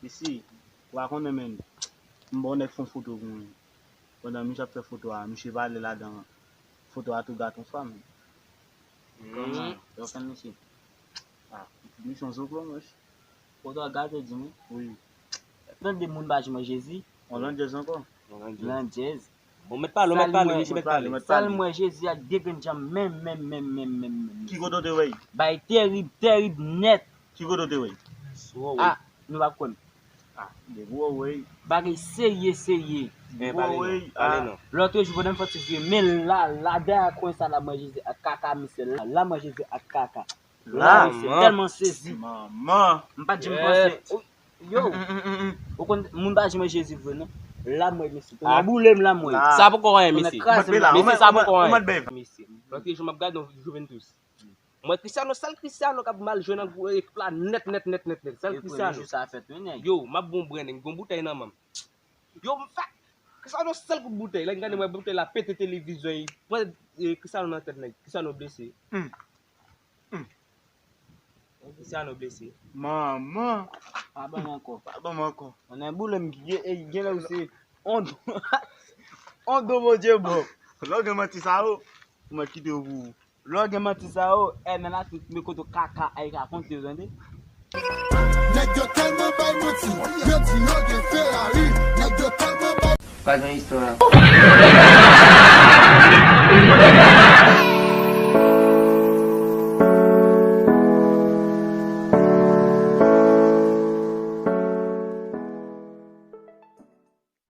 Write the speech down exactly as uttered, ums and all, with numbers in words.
Isi, ou pa konnen, men, m ba yon nèg fè yon foto pou mwen. Pandan misye ap fè foto a, misye pale ladan foto a tou gate yon fwa, men. Kòman? Yo fè misye. Ah, misye yon zoklo, mwen. Foto a gate, di mwen. Wi. Tande moun pa janm wè Jezi. On landjèz ankò. Landjèz. Bon, mèt pale, mèt pale, mesye, mèt pale. Sal mwen Jezi ak de grenn janm menm, menm, menm, menm, menm, menm. Ki kote w te wè? Bay terib, terib nèt. Ki kote w te wè? Ah, nou pa kwè m. Ah, depi w wè. Bagay serye, serye. Depi w wè. Lòt jou, pandan m fè ti vye, men la, la, dèyè kwen sa, la mwen Jezi ak kaka, misye la, la mwen Jezi ak kaka. La, misye tèlman sezi. Manman. M pa t janm panse. Yo. Ou konn, moun pa janm wè Jezi vre, non. La mwen, mesye. Kòman boule m la mwen. Sa poko anyen, mesye. Mesye, sa poko anyen. Mesye. Lòt jou, m ap gade yon Juventus. Mwen Cristiano, sal Cristiano k ap mal jwe nan gwoup ekip la nèt, nèt, nèt, nèt, nèt. Sal Cristiano. Jou sa fèt, wi, nèg. Yo, m ap bon bren, nèg, gon boutèy nan men m. Yo, m fè Cristiano sèl kout boutèy. Lè m gade, mwen boutèy la pete televizyon, pran, eh, Cristiano nan tèt, nèg. Cristiano blese. Cristiano blese. Manman. Pa ban m ankò. Pa ban m ankò. Mwen nan boule m gen, eh, gen lè ou se on do, on do Bondye bon. Lè w gen manti sa yo, mwen kite yo pou ou. Lè w gen manti sa yo, eh, nan la tout, men kote kaka ay rakonte yo, tande. Nèg yo tèlman bay manti, yo di yo gen Ferrari. Nèg yo tèlman bay Pa gen istwa.